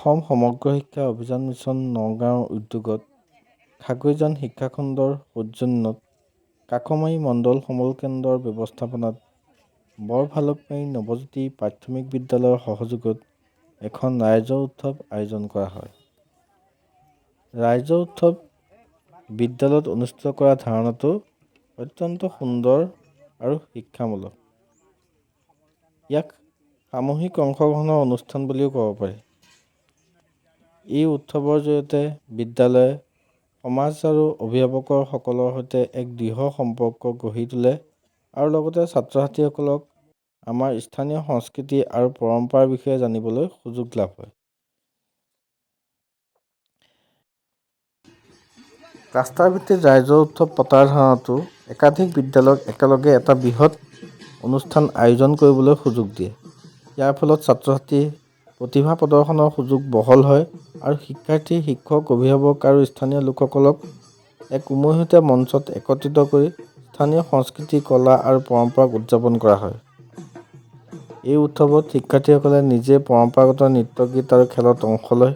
অসম সমগ্ৰ শিক্ষা অভিযান মিছন নগাঁৱৰ উদ্যোগত খাগৈজান শিক্ষাখণ্ডৰ সৌজন্যত কাকমাৰী মণ্ডল সমল কেন্দ্ৰৰ ব্যৱস্থাপনাত বৰভালুকমাৰী নৱজ্যোতি প্ৰাথমিক বিদ্যালয়ৰ সহযোগত এখন ৰাইজৰ উৎসৱ আয়োজন কৰা হয়। ৰাইজৰ উৎসৱ বিদ্যালয়ত অনুষ্ঠিত কৰা ধাৰণাটো অত্যন্ত সুন্দৰ আৰু শিক্ষামূলক। ইয়াক সামূহিক অংশগ্ৰহণৰ অনুষ্ঠান বুলিও ক'ব পাৰি। এই উৎসৱৰ জৰিয়তে বিদ্যালয়ে সমাজ আৰু অভিভাৱকসকলৰ সৈতে এক দৃঢ় সম্পৰ্ক গঢ়ি তোলে আৰু লগতে ছাত্ৰ ছাত্ৰীসকলক আমাৰ স্থানীয় সংস্কৃতি আৰু পৰম্পৰাৰ বিষয়ে জানিবলৈ সুযোগ লাভ হয়। ক্লাষ্টাৰ ভিত্তিত ৰাইজৰ উৎসৱ পতাৰ ধাৰণাটো একাধিক বিদ্যালয়ক একেলগে এটা বৃহৎ অনুষ্ঠান আয়োজন কৰিবলৈ সুযোগ দিয়ে। ইয়াৰ ফলত ছাত্ৰ ছাত্ৰীৰ প্ৰতিভা প্ৰদৰ্শনৰ সুযোগ বহল হয় আৰু শিক্ষাৰ্থী, শিক্ষক, অভিভাৱক আৰু স্থানীয় লোকসকলক এক উমৈহতীয়া মঞ্চত একত্ৰিত কৰি স্থানীয় সংস্কৃতি, কলা আৰু পৰম্পৰাক উদযাপন কৰা হয়। এই উৎসৱত শিক্ষাৰ্থীসকলে নিজে পৰম্পৰাগত নৃত্য, গীত আৰু খেলত অংশ লয়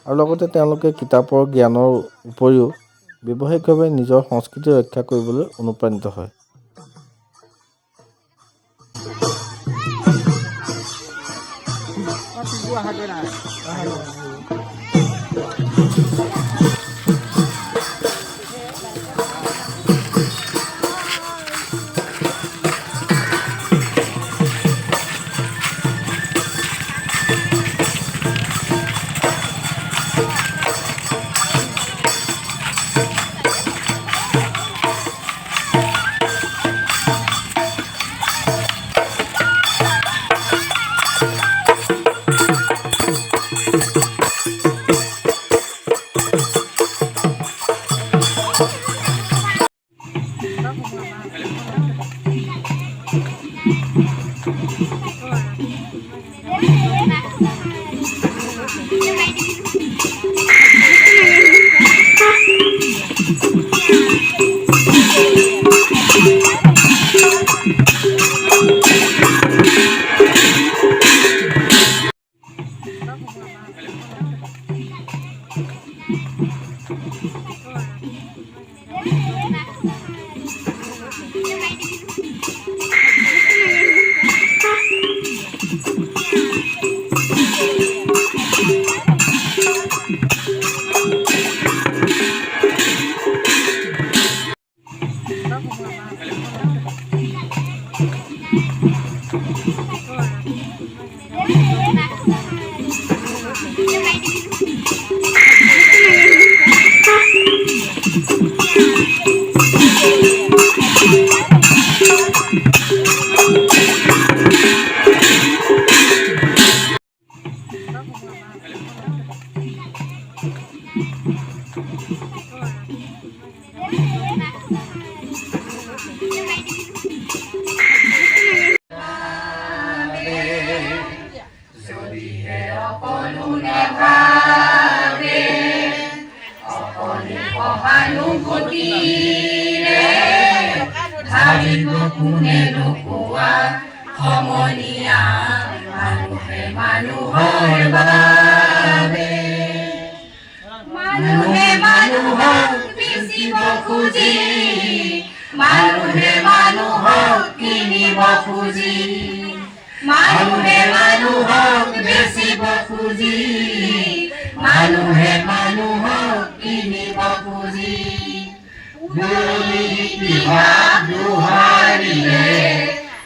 আৰু লগতে তেওঁলোকে কিতাপৰ জ্ঞানৰ উপৰিও ব্যৱহাৰিকভাৱে নিজৰ সংস্কৃতি ৰক্ষা কৰিবলৈ অনুপ্ৰাণিত হয়। যদিহে অকণো নাভাবে, অকণো সহানুভূতিৰে ভাবিব কোনেনো কোৱা সমনীয়া, মানুহে মানুহৰ বাবে। মানুহে মানুহক বেচিব খুজি, মানুহে মানুহক কিনিব খুজি, মানুহে মানুহক বেচিব খুজি, মানুহে মানুহক কিনিব খুজি, পুৰণি ইতিহাস দোহাৰিলে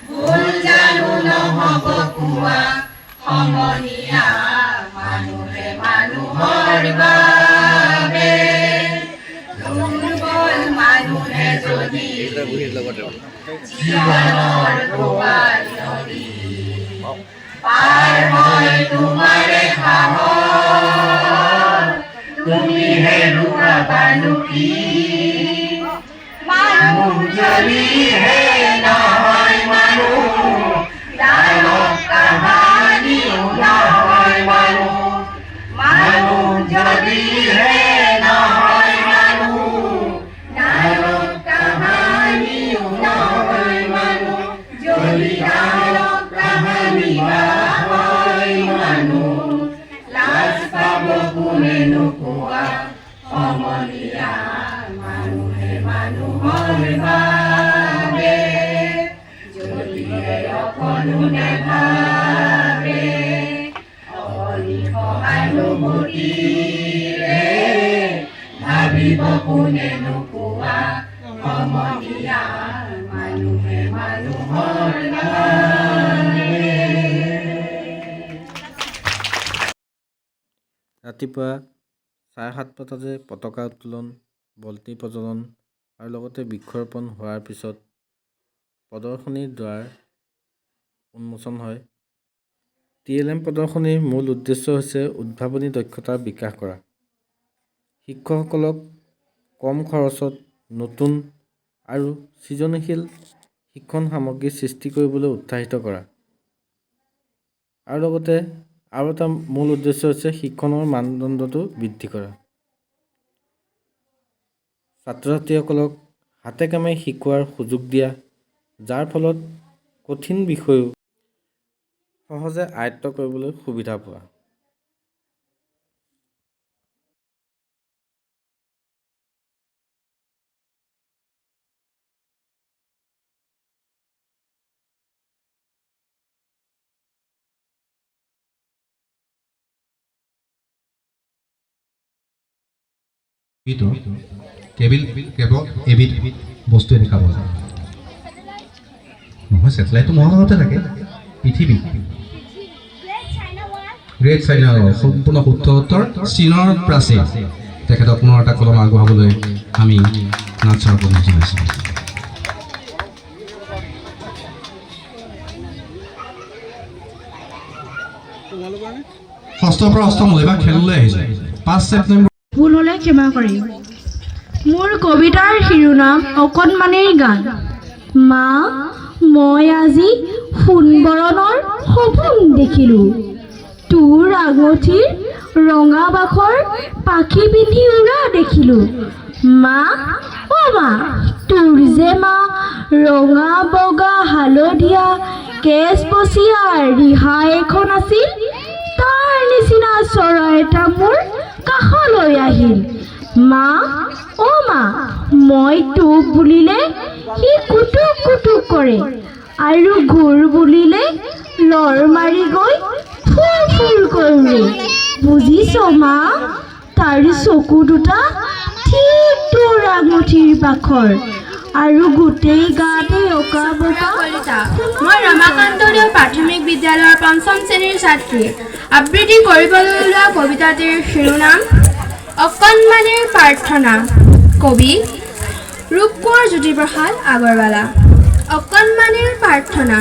ভুল জানো নহ'ব কোৱা সমনীয়া, মানুহে মানুহৰ বাবে। দুৰ্বল মানুহে যদি জীৱনৰ কোবাল নদী পাৰ হয়, তোমাৰে সাহস তুমি হেৰুৱাবানো কি? মানুহ যদিহে নহয় মানুহ, দানৱ কাহানিও নহয় মানুহ। মানুহ যদিহে নহয় মানুহ, দানৱ কাহানিও নহয় মানুহ। যদি দানৱ কাহানিবা হয় মানুহ, লাজ অকণো নেভাবে অকণি সহানুভূতিৰে ভাবিব কোনেনো কোৱা সমনীয়া মানুহে মানুহৰ বাবে। ৰাতিপুৱা 7:30 বজাতে পতাকা উত্তোলন, বন্তি প্ৰজ্বলন আৰু লগতে বৃক্ষৰোপণ হোৱাৰ পিছত প্ৰদৰ্শনীৰ দ্বাৰ উন্মোচন হয়। টিএলএম প্ৰদৰ্শনীৰ মূল উদ্দেশ্য হৈছে উদ্ভাৱনী দক্ষতাৰ বিকাশ কৰা, শিক্ষকসকলক কম খৰচত নতুন আৰু সৃজনশীল শিক্ষণ সামগ্ৰী সৃষ্টি কৰিবলৈ উৎসাহিত কৰা আৰু লগতে আৰু এটা মূল উদ্দেশ্য হৈছে শিক্ষণৰ মানদণ্ডটো বৃদ্ধি কৰা, ছাত্ৰ ছাত্ৰীসকলক হাতে কামে শিকোৱাৰ সুযোগ দিয়া, যাৰ ফলত কঠিন বিষয়ো সহজে আয়ত্ব কৰিবলৈ সুবিধা পোৱা। কেৱল কেৱল এবিধ বস্তুৱে দেখা পোৱা যায়। নহয়, ছেটেলাইটটো মহাকাশতে থাকে। পৃথিৱী গ্ৰেট চাইনা, সম্পূৰ্ণ শুদ্ধ উত্তৰ, চীনৰ প্ৰাচীৰ। তেখেতক পুনৰ এটা কলম আগবঢ়াবলৈ আমি নাথ ছাৰক অনুৰোধ জনাইছোঁ। ষষ্ঠৰ পৰা অষ্টমলৈ বা খেললৈ আহিছে 5 ছেপ্টেম্বৰ। ভুল হ'লে ক্ষমা কৰিম। মোৰ কবিতাৰ শিৰোনাম অকণমানিৰ গান। মা, মই আজি সোণবৰণৰ সপোন দেখিলোঁ। তোৰ আঙুঠিৰ ৰঙা বাখৰ পাখি পিন্ধি উৰা দেখিলোঁ। মা, অ' মা, তোৰ যে মা ৰঙা বগা হালধীয়া কেচবচীয়া ৰিহা এখন আছিল, তাৰ নিচিনা চৰাই এটা মোৰ কাষলৈ আহিল। মা, অ' মা, মই তোক বুলিলে সি কুটুক কুটুক কৰে আৰু ঘূৰ বুলিলে লৰ মাৰি গৈ ফুৰ ফুৰ কৰে। বুজিছ মা, তাৰ চকু দুটা ঠিক তোৰ আঙুঠিৰ পাখৰ আৰু গোটেই গাতে অঁকা বকা। মই ৰমাকান্ত দেৱ প্ৰাথমিক বিদ্যালয়ৰ পঞ্চম শ্ৰেণীৰ ছাত্ৰী। আবৃত্তি কৰিবলৈ লোৱা কবিতাটিৰ শিৰোনাম অকণমানিৰ প্ৰাৰ্থনা। কবি ৰূপকোঁৱৰ জ্যোতিপ্ৰসাদ আগৰৱালা। অকণমানিৰ প্ৰাৰ্থনা।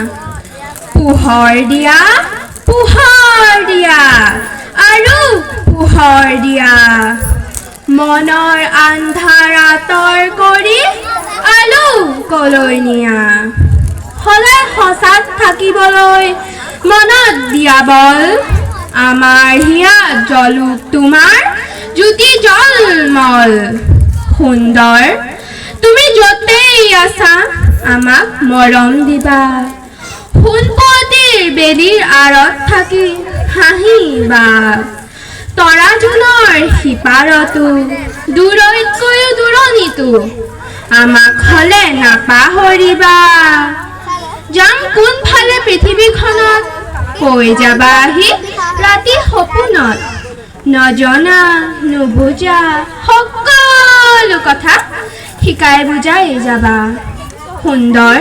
পোহৰ দিয়া, পোহৰ দিয়া আৰু পোহৰ দিয়া, মনৰ আন্ধাৰ আঁতৰ কৰি আলোকলৈ নিয়া। সদায় সঁচাত থাকিবলৈ মনত দিয়া বল, আমাৰ হিয়াত জ্বলুক তোমাৰ জ্যোতি জলমল। সুন্দৰ, তুমি য'তেই আছা আমাক মৰম দিবা, সোণপুৱতিৰ বেলিৰ আঁৰত থাকি হাঁহিবা। তৰাজোনৰ সিপাৰতো দূৰৈতকৈও দূৰণিতো আমাক হ'লে নাপাহৰিবা। যাম কোনফালে পৃথিৱীখনত কৈ যাবা আহি ৰাতি সপোনত, নজনা নুবুজা সকলো কথা শিকাই বুজাই যাবা। সুন্দৰ,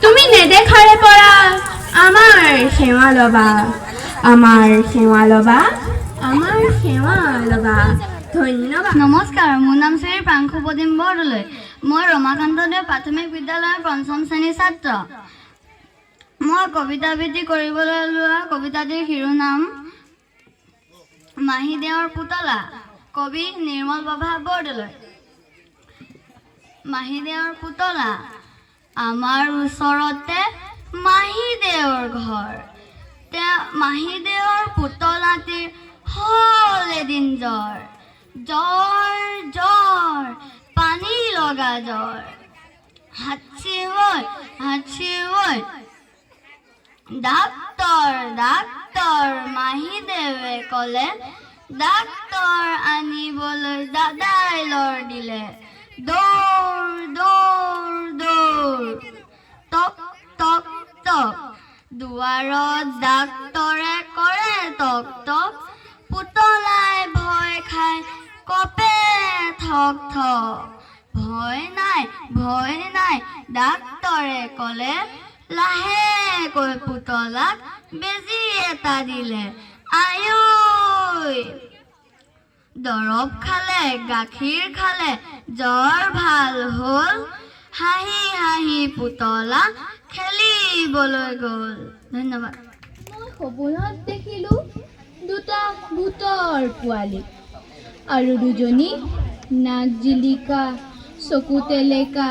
তুমি নেদেখাৰে পৰা আমাৰ সেৱা ল'বা, আমাৰ সেৱা ল'বা, আমাৰ সেৱা ল'বা। ধন্যবাদ। নমস্কাৰ, মোৰ নাম শ্ৰী প্ৰাংশু প্ৰতিম বৰদলৈ। মই ৰমাকান্ত দেৱ প্ৰাথমিক বিদ্যালয়ৰ পঞ্চম শ্ৰেণীৰ ছাত্ৰ। মই কবিতা আবৃত্তি কৰিবলৈ লোৱা কবিতাটিৰ শিৰোনাম মাহীদেউৰ পুতলা। কবি নিৰ্মল প্ৰভা বৰদলৈ। মাহীদেউৰ পুতলা। আমাৰ ওচৰতে মাহীদেউৰ ঘৰ। তেওঁ মাহীদেউৰ পুতলাটিৰ হ'ল এদিন জ্বৰ, জ্বৰ জ্বৰ পানী লগা জ্বৰ। হাঁচি ঐ, হাঁচি ঐ, ডাক্তৰ ডাক্তৰ মাহীদেৱে ক'লে। ডাক্তৰ আনিবলৈ দাদাই লৰ দিলে। দৌৰ দৌৰ দৌৰ, টক টক টক। দুৱাৰত ডাক্তৰে কৰে টক টক, পুতলাই ভয় খাই কঁপে থক থক। ভয় নাই, ভয় নাই, ডাক্তৰে ক'লে, লাহেকৈ পুতলাক বেজী এটা দিলে। আয়ৈ! দৰৱ খালে, গাখীৰ খালে, জ্বৰ ভাল হ'ল, হাঁহি হাঁহি পুতলা খেলিবলৈ গ'ল। ধন্যবাদ। মই সপোনত দেখিলোঁ দুটা ভূতৰ পোৱালি আৰু দুজনী নাক জিলিকা, চকু টেলেকা,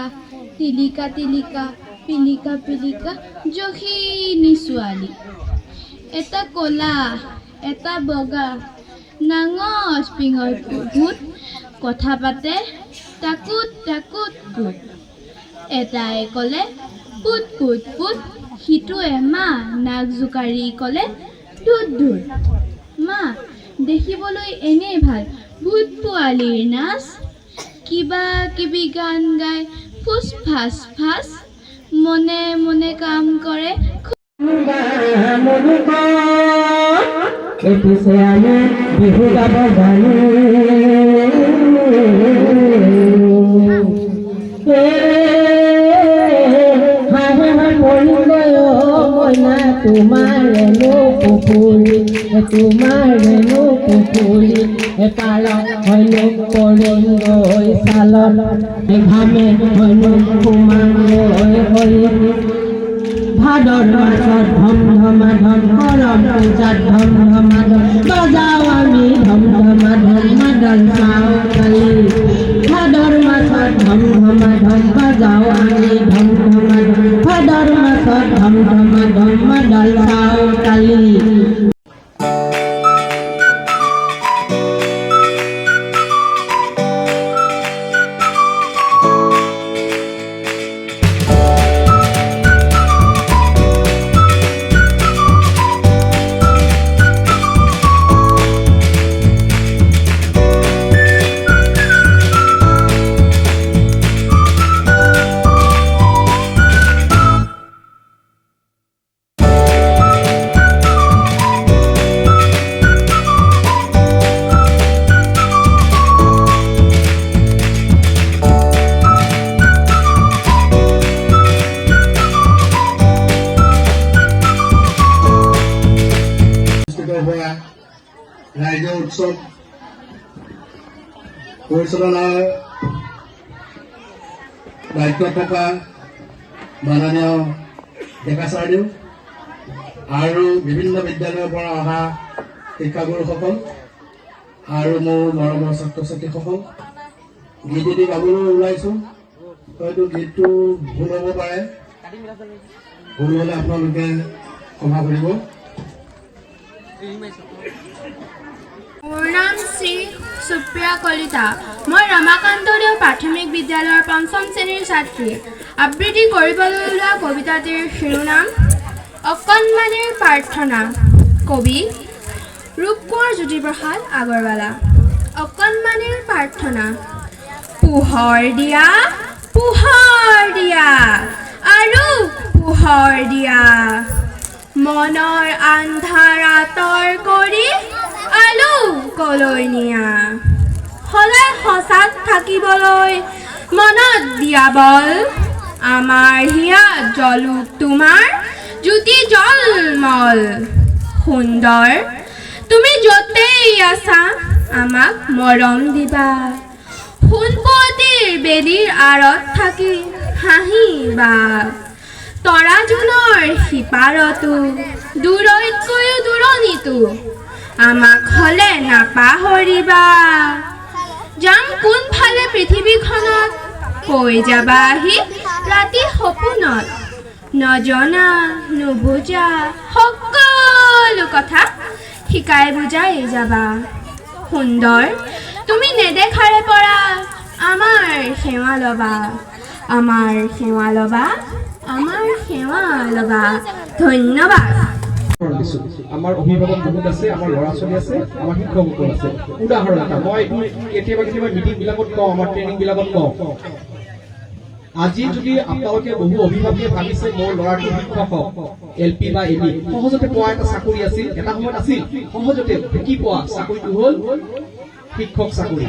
টিলিকা টিলিকা, পিলিকা পিলিকা যখিনী ছোৱালী। এটা ক'লা, এটা বগা, নাঙঠ পিঙৰ ভূত, কথা পাতে টাকুত টাকুত কুট। এটাই ক'লে পুত পুত পুত, সিটোৱে মা নাক জোকাৰি ক'লে ধুত ধুত। মা, দেখিবলৈ এনেই ভাল ভূত পোৱালিৰ নাচ, কিবা কিবি গান গাই ফুচ ফাচ ফাচ, মনে মনে কাম কৰে। পিছে আমি বিহু গাব জানো। এ হাঁহে পৰিলে মইনা, তোমাৰেনো পুখুৰী, তোমাৰেনো পুখুৰী পাৰ হয়নো পৰিল গৈ চালত, ঘামে হয়নো সোমাগৈ হৰি। ভাদৰ মাসত ধম ধমা ধম, কৰম পূজাত ধম ধমা ধম বজাওঁ আমি, ধম ধমা ধম মাদল চাওকালি। ভাদৰ মাসত ধম ধমা ধম বজাওঁ আমি, ধম ধমা ধম, ভাদৰ মাসত ধম ধমা ধম মাদল চাওকালি। অনুষ্ঠিত হোৱা ৰাজ্য উৎসৱ পৰিচালনাৰ দায়িত্বত থকা মাননীয় ডেকা ছাৰদেউ আৰু বিভিন্ন বিদ্যালয়ৰ পৰা অহা শিক্ষাগুৰুসকল আৰু মোৰ মৰমৰ ছাত্ৰ ছাত্ৰীসকল, গীত এটি গাবলৈ ওলাইছোঁ। হয়তো গীতটো ভুল হ'ব পাৰে, ভুল হ'লে আপোনালোকে ক্ষমা কৰিব। মোৰ নাম শ্ৰী সুপ্ৰিয়া কলিতা। মই ৰমাকান্ত দেও প্ৰাথমিক বিদ্যালয়ৰ পঞ্চম শ্ৰেণীৰ ছাত্ৰী। আবৃত্তি কৰিবলৈ ওলোৱা কবিতাটিৰ শিৰোনাম অকণমানিৰ প্ৰাৰ্থনা। কবি ৰূপকোঁৱৰ জ্যোতিপ্ৰসাদ আগৰৱালা। অকণমানিৰ প্ৰাৰ্থনা। পোহৰ দিয়া, পোহৰ দিয়া আৰু পোহৰ দিয়া, মনৰ আন্ধাৰ আঁতৰ কৰি আলোকলৈ নিয়া। সদায় সঁচাত থাকিবলৈ মনত দিয়া বল, আমাৰ হিয়াত জ্বলুক তোমাৰ জ্যোতি জলমল। সুন্দৰ, তুমি য'তেই আছা আমাক মৰম দিবা, সোণপুৱতিৰ বেলিৰ আঁৰত থাকি হাঁহিবা। তৰাজোনৰ সিপাৰতো, দূৰৈতকৈও দূৰণিতো আমাক হ'লে নাপাহৰিবা। যাম কোনফালে পৃথিৱীখনত, কৈ যাবা আহি ৰাতি সপোনত। নজনা নুবুজা সকলো কথা শিকাই বুজাই যাবা। সুন্দৰ, তুমি নেদেখাৰে পৰা আমাৰ সেৱা ল'বা, আমাৰ সেৱা ল'বা, আমাৰ সেৱা ল'বা। ধন্যবাদ। দিছোঁ। আমাৰ অভিভাৱক বহুত আছে, আমাৰ ল'ৰা ছোৱালী আছে, আমাৰ শিক্ষকসকল আছে। উদাহৰণ এটা মই এইটো কেতিয়াবা কেতিয়াবা মিটিংবিলাকত কওঁ, আমাৰ ট্ৰেইনিংবিলাকত কওঁ। আজি যদি আপোনালোকে বহু অভিভাৱকে ভাবিছে মোৰ ল'ৰাটো শিক্ষক হওক, এল পি বা এম ই, সহজতে পোৱা এটা চাকৰি আছিল, এটা সময়ত আছিল, সহজতে ঢুকি পোৱা চাকৰিটো হ'ল শিক্ষক চাকৰি।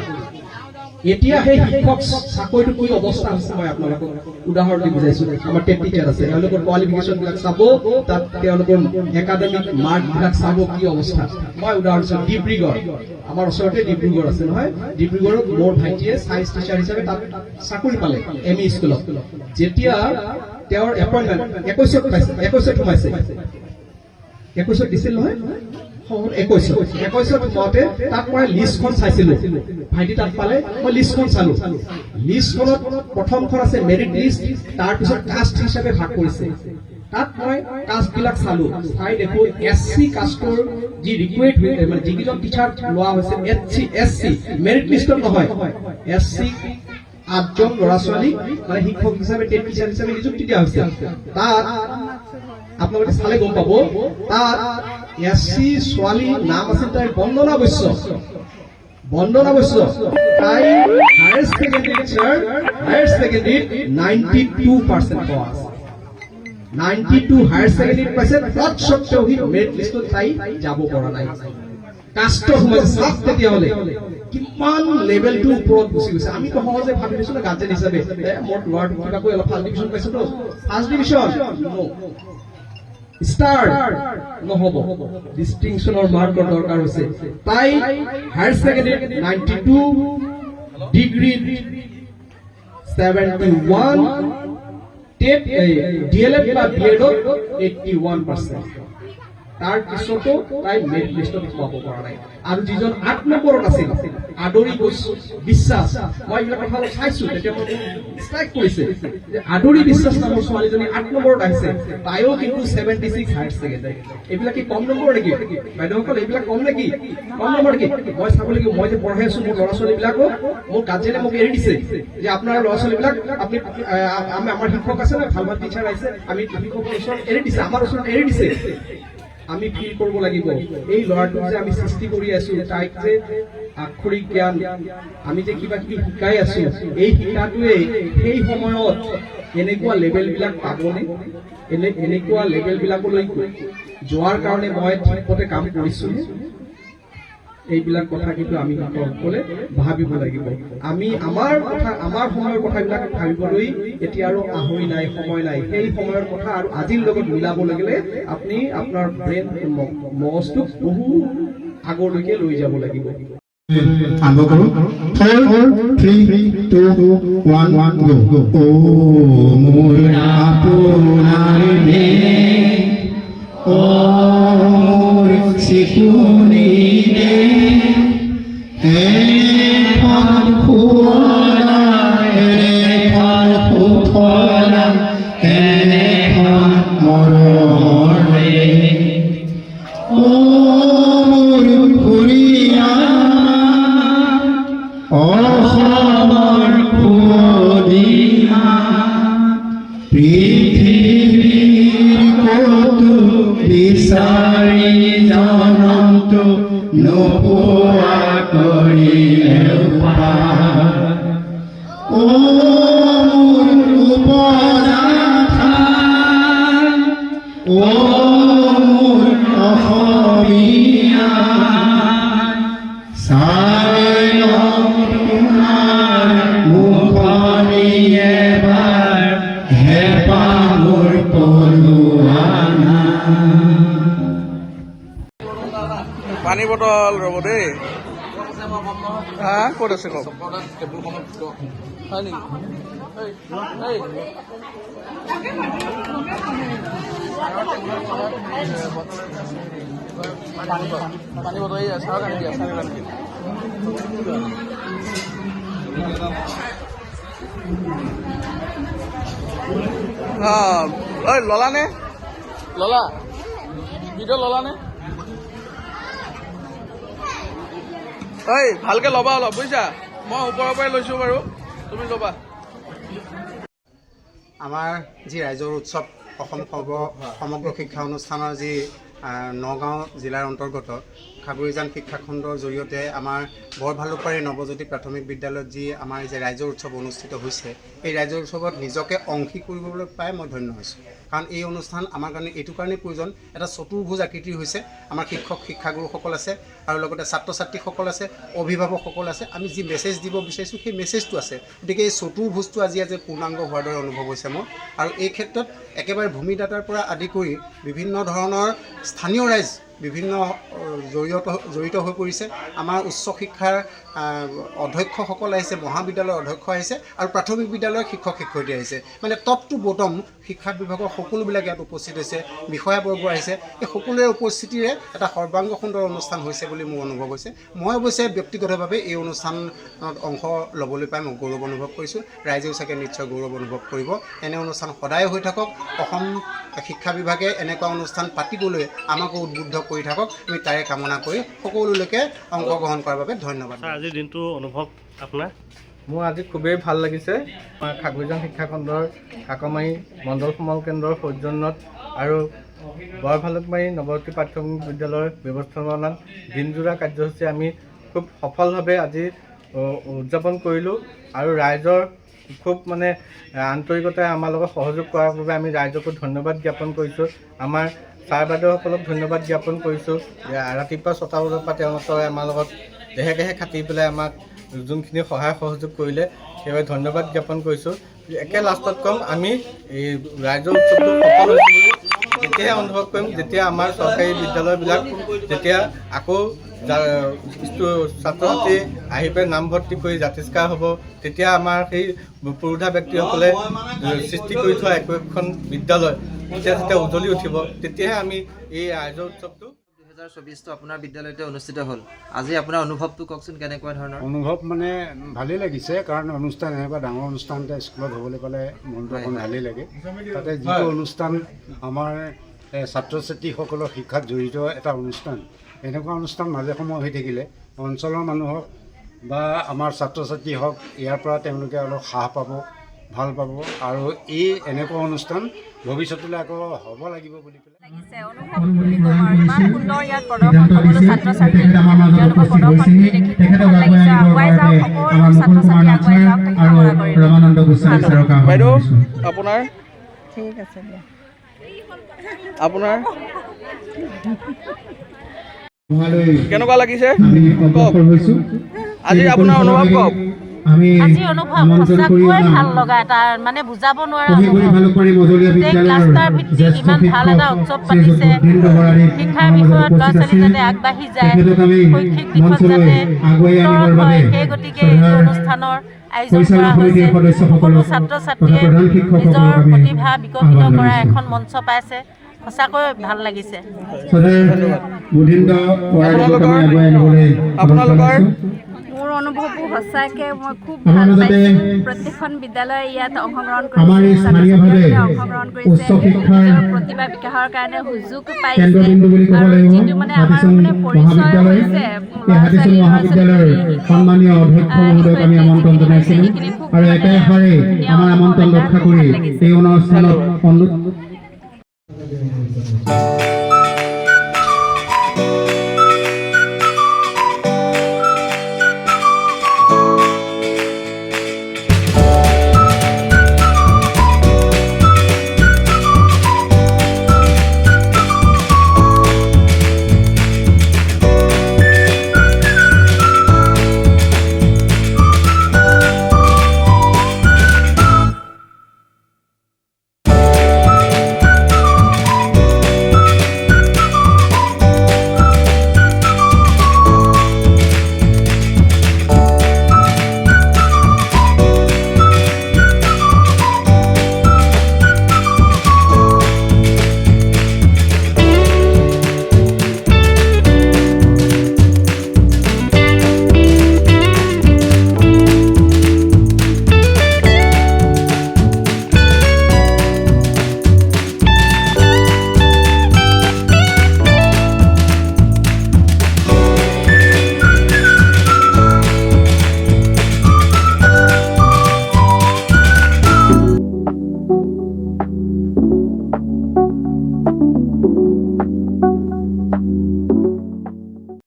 এতিয়া সেই শিক্ষক চাকৰিটো কি অৱস্থা হৈছে, মই আপোনালোকক উদাহৰণ দি বুজাইছো। আমাৰ টেট টিচাৰ আছে, তেওঁলোকৰ কোৱালিফিকেশ্যন বিলাক চাব, তাত তেওঁলোকৰ একাডেমিক মাৰ্ক বিলাক চাব, কি অৱস্থা। মই উদাহৰণ দিছো, ডিব্ৰুগড়, আমাৰ ওচৰতে ডিব্ৰুগড় আছে নহয়, ডিব্ৰুগড়ত মোৰ ভাইটিয়ে চায়েন্স টিচাৰ হিচাপে তাত চাকৰি পালে এম ই স্কুলত। যেতিয়া তেওঁৰ এপইণ্টমেণ্ট 21ত পাইছে, 21ত সোমাইছে, 21ত দিছিল নহয়, 21ত সোমাওঁতে তাত মই লিষ্টখন চাইছিলো। ভাইটি তাত পালে, মই লিষ্টখন চালো। লিষ্টখনত প্ৰথমখন আছে মেৰিট লিষ্ট, তাৰপিছত কাষ্ট হিচাপে ভাগ কৰিছে। তাত মই কাষ্টবিলাক চালো, চাই দেখো এছ চি কাষ্টৰ যি ৰিকুৱেট, মানে যিকেইজন টিচাৰ লোৱা হৈছে এছ চি মেৰিট লিষ্টত নহয়, এছ চি আঠজন ল'ৰা ছোৱালী মানে শিক্ষক হিচাপে, টেট টিচাৰ হিচাপে নিযুক্তি দিয়া হৈছে। তাত আপোনালোকে চালে গম পাব, তাত এছ চি ছোৱালী নাম আছিল তাইৰ বন্দনা বৈশ্য। বন্দনা বৈশ্য, তাই হায়াৰ ছেকেণ্ডেৰীত, ছাৰ, হায়াৰ ছেকেণ্ডেৰীত 92% পোৱা আছে। 92 হায়াৰ ছেকেণ্ডেৰীত পাইছে, তৎসত্বেও সি মেৰিট লিষ্টত তাই যাব পৰা নাই। কাষ্টত সোমাইছে। চাওক তেতিয়াহ'লে কিমান লেভেলটো ওপৰত গুচি গৈছে। আমিতো সহজে ভাবি লৈছো ন গাৰ্জেন হিচাপে, মোৰ ল'ৰাটো কিবাকৈ অলপ ফাৰ্ষ্ট ডিভিশ্যন পাইছেতো, ফাৰ্ষ্ট ডিভিশ্যন ষ্টাৰ নহ'ব, ডিষ্টিংশ্যনৰ মাৰ্কৰ দৰকাৰ হৈছে। তাই হায়াৰ ছেকেণ্ডেৰীত 92, ডিগ্ৰীত 71, টেট ডি এল এড বা বি এডত 81%। তাৰ পিছতো তাই মেৰিট লিষ্টত সোমাব পৰা নাই। আৰু যিজন 8 নম্বৰত আছিল, আদৰি বিশ্বাস, মই এইবিলাক কথা অলপ চাইছো, তেতিয়া মোক ষ্ট্ৰাইক কৰিছে যে আদৰি বিশ্বাস নামৰ ছোৱালীজনী 8 নম্বৰত আহিছে, তাইও কিন্তু 76 হায়াৰ ছেকেণ্ডাৰী। এইবিলাক কি কম নম্বৰ নেকি বাইদেউসকল? এইবিলাক কম নেকি? কম নম্বৰ নেকি? মই চাব লাগিব, মই যে পঢ়াই আছো মোৰ ল'ৰা ছোৱালীবিলাকক, মোৰ গাৰ্জেনে মোক এৰি দিছে যে আপোনাৰ ল'ৰা ছোৱালীবিলাক আপুনি, আমি আমাৰ শিক্ষক আছে ন, ভাল ভাল টিচাৰ আহিছে, আমি শিক্ষকৰ ওচৰত এৰি দিছে, আমাৰ ওচৰত এৰি দিছে। আমি ফিল কৰিব লাগিব, এই ল'ৰাটোক যে আমি সৃষ্টি কৰি আছো, তাইক যে আক্ষৰিক জ্ঞান আমি যে কিবা কিবি শিকাই আছো, এই শিকাটোৱে সেই সময়ত এনেকুৱা লেভেলবিলাক পাবনে? এনেকুৱা লেভেলবিলাকলৈ যোৱাৰ কাৰণে মই ঠিকমতে কাম কৰিছোনে? এইবিলাক কথা কিন্তু আমি শিক্ষকসকলে ভাবিব লাগিব। আমি আমাৰ কথা, আমাৰ সময়ৰ কথাবিলাক ভাবিবলৈ এতিয়া আৰু আহৰি নাই, সময় নাই। সেই সময়ৰ কথা আৰু আজিৰ লগত মিলাব লাগিলে আপুনি আপোনাৰ ব্ৰেইন, মগজটোক বহু আগলৈকে লৈ যাব লাগিব। আৰম্ভ কৰোঁ। Four, three, two, one, go. অ' মোৰ আপোনাৰ দেশ, অ' মোৰ চিকুণি দেশ, এখন শুৱলা, এখন সুফলা, এনেখন মৰমৰ দেশ। অ' মোৰ সুৰীয়া অসমৰ সুৱদী, পৃথিৱীৰ ক'তো বিচাৰি জনমটো নোপোৱা কৰিলেও পাৰ। অ' মোৰ উপজা ঠাই, অ' মোৰ অসমীয়া, চাই লওঁ তোমাৰ মুখনি এবাৰ, হেঁপাহ মোৰ পলোৱা নাই। পানী বটল, ৰ'ব দেই। হা, ক'ত আছে কওক? হয় নেকি? এই, এই। পানী বটল, পানী বটল, এই চাহৰ কাৰণে দিয়া, চাহৰ কাৰণে দিয়া। অঁ, ঐ, ল'লানে? ল'লা? ভিডিঅ' ল'লানে? ঐ, ভালকে ল'বা অলপ, বুজিছা? মই ওপৰৰ পৰাই লৈছোঁ বাৰু, তুমি ল'বা। আমাৰ যি ৰাইজৰ উৎসৱ অসম সমগ্ৰ শিক্ষা অনুষ্ঠানৰ যি নগাঁও জিলাৰ অন্তৰ্গত খাগৰিজান শিক্ষাখণ্ডৰ জৰিয়তে আমাৰ বৰভালুকমাৰী নৱজ্যোতি প্ৰাথমিক বিদ্যালয়ত যি আমাৰ যে ৰাইজৰ উৎসৱ অনুষ্ঠিত হৈছে, এই ৰাইজৰ উৎসৱত নিজকে অংশী কৰিবলৈ পাই মই ধন্য হৈছোঁ। কাৰণ এই অনুষ্ঠান আমাৰ কাৰণে এইটো কাৰণেই প্ৰয়োজন, এটা চতুৰ্ভুজ আকৃতিৰ হৈছে। আমাৰ শিক্ষক শিক্ষাগুৰুসকল আছে আৰু লগতে ছাত্ৰ ছাত্ৰীসকল আছে, অভিভাৱকসকল আছে। আমি যি মেছেজ দিব বিচাৰিছোঁ, সেই মেছেজটো আছে। গতিকে এই চতুৰ্ভুজটো আজি আজি পূৰ্ণাংগ হোৱাৰ দৰে অনুভৱ হৈছে মোৰ। আৰু এই ক্ষেত্ৰত একেবাৰে ভূমিদাতাৰ পৰা আদি কৰি বিভিন্ন ধৰণৰ স্থানীয় ৰাইজ বিভিন্ন জড়িত হৈ পৰিছে। আমাৰ উচ্চ শিক্ষাৰ অধ্যক্ষসকল আহিছে, মহাবিদ্যালয়ৰ অধ্যক্ষ আহিছে আৰু প্ৰাথমিক বিদ্যালয়ৰ শিক্ষক শিক্ষয়িত্ৰী আহিছে। মানে টপ টু বটম শিক্ষা বিভাগৰ সকলোবিলাক ইয়াত উপস্থিত হৈছে, বিষয়াবৰ্গ আহিছে। এই সকলোৰে উপস্থিতিৰে এটা সৰ্বাংগ সুন্দৰ অনুষ্ঠান হৈছে বুলি মোৰ অনুভৱ হৈছে। মই অৱশ্যে ব্যক্তিগতভাৱে এই অনুষ্ঠানত অংশ ল'বলৈ পাই মই গৌৰৱ অনুভৱ কৰিছোঁ। ৰাইজেও চাগে নিশ্চয় গৌৰৱ অনুভৱ কৰিব। এনে অনুষ্ঠান সদায় হৈ থাকক। অসম শিক্ষা বিভাগে এনেকুৱা অনুষ্ঠান পাতিবলৈ আমাকো উদ্বুদ্ধ কৰি থাকক, আমি তাৰে কামনা কৰি সকলোলৈকে অংশগ্ৰহণ কৰাৰ বাবে ধন্যবাদ। ছাৰ, আজিৰ দিনটো অনুভৱ আপোনাৰ? মোৰ আজি খুবেই ভাল লাগিছে। আমাৰ খাগৰিজান শিক্ষাখণ্ডৰ কাকমাৰী মণ্ডল সমল কেন্দ্ৰৰ সৌজন্যত আৰু বৰভালুকমাৰী নৱজ্যোতি প্ৰাথমিক বিদ্যালয়ৰ ব্যৱস্থাপনাত দিনজোৰা কাৰ্যসূচী আমি খুব সফলভাৱে আজি উদযাপন কৰিলোঁ আৰু ৰাইজৰ খুব মানে আন্তৰিকতাৰে আমাৰ লগত সহযোগ কৰাৰ বাবে আমি ৰাইজকো ধন্যবাদ জ্ঞাপন কৰিছোঁ। আমাৰ ছাৰ বাইদেউসকলক ধন্যবাদ জ্ঞাপন কৰিছোঁ। ৰাতিপুৱা 6টা বজাৰ পৰা তেওঁলোকে আমাৰ লগত দেহে কেহে খাটি পেলাই আমাক যোনখিনি সহায় সহযোগ কৰিলে, সেইবাবে ধন্যবাদ জ্ঞাপন কৰিছোঁ। একে লাষ্টত ক'ম, আমি এই ৰাইজৰ উৎসৱটো সফল হৈছে বুলি তেতিয়াহে অনুভৱ কৰিম যেতিয়া আমাৰ চৰকাৰী বিদ্যালয়বিলাক যেতিয়া আকৌ ছাত্ৰ ছাত্ৰী আহি পেলাই নামভৰ্তি কৰি জাতিষ্কাৰ হ'ব, তেতিয়া আমাৰ সেই পুৰোধা ব্যক্তিসকলে সৃষ্টি কৰি থোৱা একো একোখন বিদ্যালয় তেতিয়া যেতিয়া উজলি উঠিব, তেতিয়াহে আমি এই ৰাইজৰ উৎসৱটো 2024টো আপোনাৰ বিদ্যালয়তে অনুষ্ঠিত হ'ল। আজি আপোনাৰ অনুভৱটো কওকচোন, কেনেকুৱা ধৰণৰ? অনুভৱ মানে ভালেই লাগিছে, কাৰণ অনুষ্ঠান এনেকুৱা ডাঙৰ অনুষ্ঠান এটা স্কুলত হ'বলৈ পালে মনটো অকণ ভালেই লাগে। তাতে যিটো অনুষ্ঠান আমাৰ ছাত্ৰ ছাত্ৰীসকলৰ শিক্ষাত জড়িত এটা অনুষ্ঠান, এনেকুৱা অনুষ্ঠান মাজে সময়ে হৈ থাকিলে অঞ্চলৰ মানুহক বা আমাৰ ছাত্ৰ ছাত্ৰী হওক, ইয়াৰ পৰা তেওঁলোকে অলপ সাহ পাব, ভাল পাব আৰু এই এনেকুৱা অনুষ্ঠান ভৱিষ্যতলৈ আকৌ হ'ব লাগিব বুলি পেলাই লাগিছে অনুভৱ বুলি ক'ম আৰু ইমান সুন্দৰ ইয়াত প্ৰদৰ্শন, সকলো ছাত্ৰ ছাত্ৰী তেওঁলোকৰ প্ৰদৰ্শনখিনি দেখি খুব ভাল লাগিছে। আগুৱাই যাওক, সকলো ছাত্ৰ ছাত্ৰী আগুৱাই যাওক, তাকে কামনা কৰিলোঁ। ভাল। বাইদেউ, আপোনাৰ? ঠিক আছে দিয়া। আপোনাৰ কেনেকুৱা লাগিছে কওক, আজি আপোনাৰ অনুভৱ কওক। আজি অনুভৱ সঁচাকৈ ভাল লগা এটা, মানে বুজাব নোৱাৰা অনুভৱ। গোটেই ক্লাষ্টাৰ ভিত্তিক ইমান ভাল এটা উৎসৱ পাতিছে। শিক্ষাৰ বিষয়ত ল'ৰা ছোৱালী যাতে আগবাঢ়ি যায়, শৈক্ষিক দিশত যাতে উত্তৰণ হয়, সেই গতিকে এইটো অনুষ্ঠানৰ আয়োজন কৰা হৈছে। সকলো ছাত্ৰ ছাত্ৰীয়ে নিজৰ প্ৰতিভা বিকশিত কৰা এখন মঞ্চ পাইছে। সঁচাকৈ ভাল লাগিছে। আপোনালোকৰ? মোৰ অনুভৱো সঁচাকৈ মই খুব ভাল পাইছোঁ। প্ৰত্যেকখন বিদ্যালয়ে ইয়াত অংশগ্ৰহণ কৰিছে, ছাত্ৰ ছাত্ৰীসকলে অংশগ্ৰহণ কৰিছে, নিজৰ প্ৰতিভা বিকাশৰ কাৰণে সুযোগ পাইছে আৰু যিটো মানে আমাৰ মানে পৰিচয় হৈছে, ল'ৰা ছোৱালী ল'ৰা ছোৱালী সন্মানীয় অধ্যক্ষ মহোদয়ক আমি আমন্ত্ৰণ জনাইছিলোঁ সেইখিনি খুব আৰু একেষাৰে ধুনীয়া আমাৰ অনুভৱ আমন্ত্ৰণ এটা, ৰক্ষা খুব কৰি ভাল লাগিছে। এই অনুষ্ঠানত